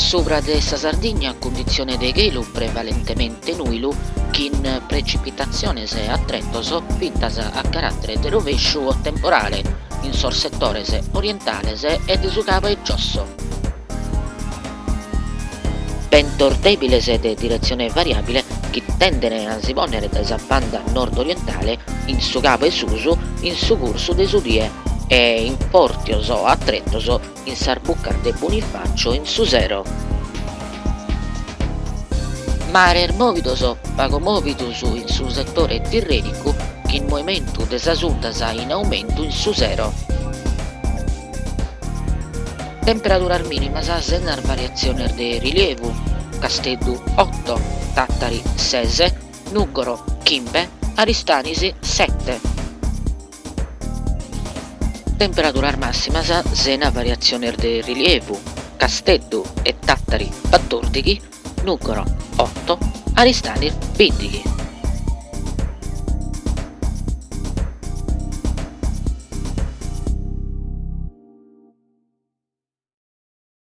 Subra de sa Sardigna cunditzione de chelu prevalentemente nùilu chin precipitatziones a tretos fintas a caràtere de rovesciu o temporale in sos setores orientales e de su cabu 'e giosso. Bentos dèbiles de diretzione variàbile chi tenden a si pònnere dae sa banda nord-orientale in su cabu 'e susu in su cursu de su die e infortios a tretos in sas bucas de Bonifacio in su sero. Mares mòvidos, pagu mòvidos in su setore tirrènicu, chin moimentu de sas undas in aumentu in su sero. Temperaduras mìnimas sena variatziones de rilievu, Casteddu oto, Tàtari ses, Nùgoro chimbe, Aristanis sete. Temperaduras màssimas sena variatziones de rilievu, Casteddu e Tàtari batòrdighi, Nùgoro oto, Aristanis bìndighi.